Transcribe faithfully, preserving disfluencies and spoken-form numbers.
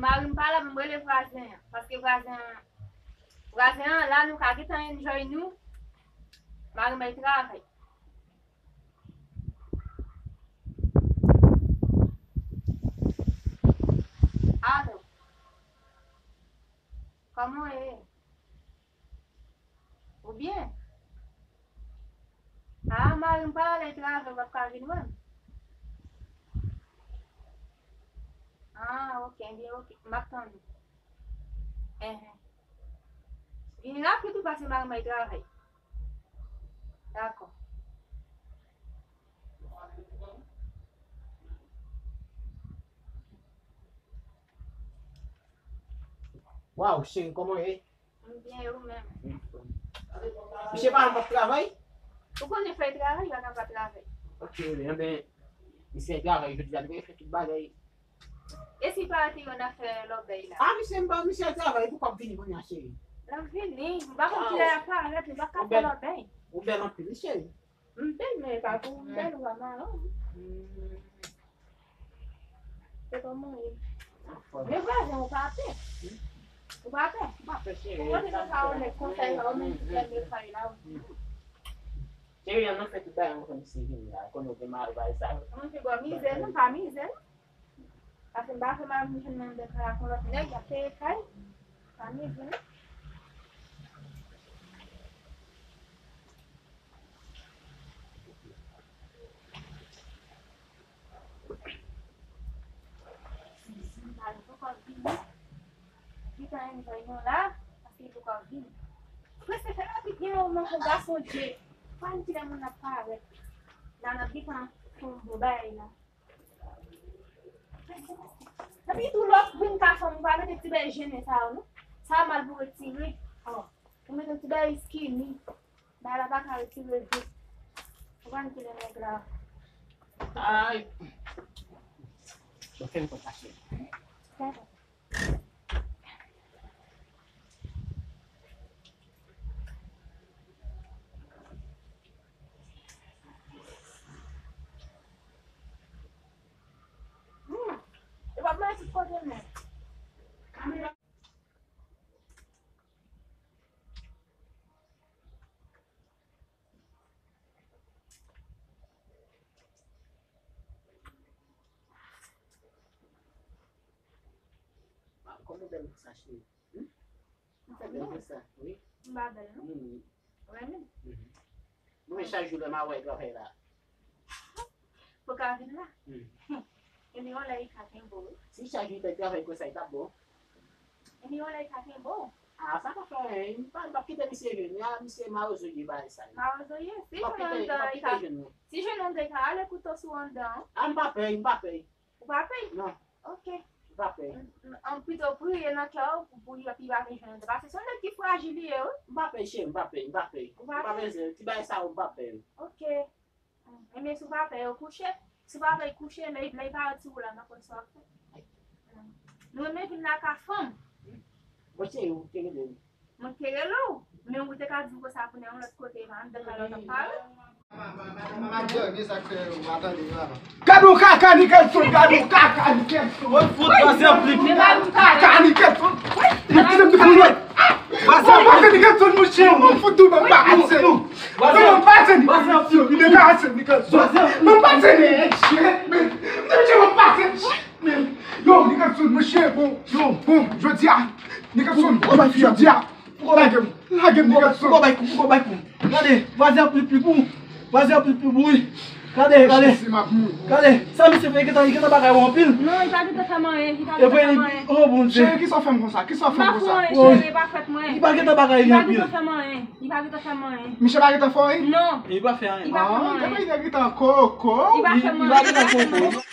Mari m pa la, men m rele vwazen an. Paske vwazen an, vwazen an la, nou ka gentan enjoy nou. Mari m al travay. Alo. Kòman w ye? Ou byen? Ah, mari m pa ale travay, ou p ap ka vin wè m? Ah, ok, byen, ok. M ap tann ou. Enhen. Vin rapid wi, paske mari m al travay. Dakò. Waw, cheri, kòman w ye? M byen, e ou menm? Misye pa p ap travay? Ou konnen fè travay, yo pa ka pa travay. Ok, enben, misye travay jodi a, li fè tout bagay. E si pa te yon afè lòbèy la? Ah, misye, m pa, misye al travay, poukò w ap vini kounye a, cheri? L ap vini, m pa konn kilè l ap parèt, li pa ka fè lòbèy. Ou bèl anpil, wi, cheri. M bèl, men pa pou m bèl, ou pa maron. Se kòman w ye? Men vwazen, ou pa pè? Ou pa pè? M pa pè, cheri. Ou konnen nou pa yon nèg konsa, e pa ou menm ki fè m fay la, wi. Cheri, an nou fè tout bagay, mwen konn si vini la, konnen w gen mari bagay sa yo. Mwen pi bò mizè, non, pa mizè, non. Paske m pa vle mari m jwenn nan dèk la ak yon lòt nèg, y ap peye kay. Pa mizè, non. Mari m poko vini. Gentan enjoy nou la, paske li poko vini. Prese fè rapid, gen yon moman pou gason Dye. Pa n kilè moun ap parèt. La n ap gentan fè yon bon bagay la. Epi tou lè w vin ka fanm, ou pa mete ti bèy jennen sa yo, non. Sa mal pou retire. Ou mete ti bèy skinny. Bagay la pa ka retire vit. Ou konn kilè nèg la. Ay. Mwen fè m konn sa, cheri. Dakò. Hmm. E pa mwen tout kote non. Kòman w bèl konsa, cheri? Hmm? Ou bèl konsa, wi. M pa bèl, non? Hmm. Ou renmen? Mhm. Mwen, chak jou lè m a wè travay la. Pou ka vin la? Hmm. Epi yon lè li ka kenbe w wi. Si chak jou li fè travay konsa, li t ap bon. Epi yon lè li ka kenbe w. Ah, sa pa fè anyen. M pa, m p ap kite misye jwenn. Ya, misye mawozo ye bagay sa yo. Mawozo ye? Si jwenn nan, li ka, si jwenn nan, li ka ale kouto sou anndan. Ah, m pa pè, m pa pè. Ou pa pè? Non. Ok. M pa pè. M, m, m pito priye nan kè w pou, pou li, pou li pa vin jwenn anndan. Paske se yon nèg ki frajil li ye wi. M pa pè, cheri, m pa pè, m pa pè. Ou pa pè? M pa bezwen. Ti bagay sa yo, m pa pè. Ok. Enben, si w pa pè yo kouche, si w pa pè yo kouche, lè, lè y parèt sou ou la, m pa konn sa w ap fè. Nou renmen vin lakay fanm. Bon, cheri, ou te rele m. Mwen te rele w, men ou te ka di m konsa kounye a yon lòt kote, pa anndan kay la w t ap pale. Gad yon kaka Nickelson, gad yon kaka Nickelson. Kaka Nickelson. Mwen pase Nickelson, mouche, mwen fout ou, mwen pase. Mwen pase Nickelson, mwen pase Nickelson. Mwen pase Nickelson, mwen pase. Yo, Nickelson, mouche, bon, yo, bon, jodi a, Nickelson, jodi a. Lage m, lage m, Nickelson. Poko bay kou, poko bay kou. Gade, vwazen ap pli pli pou. Vwazen ap pli pli pou wi. Gade, gade. Gade, sa misye fè, li gentan, li gentan bagay ou anpil. Non, li pa gentan fè m anyen, li pa gentan fè m anyen. Oh, Bondye. Cheri, kisa w fè m konsa? Kisa w fè m konsa? M pa fè anyen, cheri, li pa fèt mwen. Li pa gentan bagay li anpil. Li pa gentan fè m anyen. Li pa gentan fè m anyen. Misye pa gentan fè anyen? Non. Li pa fè anyen. Li pa fè m anyen. Ah, depi li gentan koko. Li pa fè m anyen. Li pa gentan koko.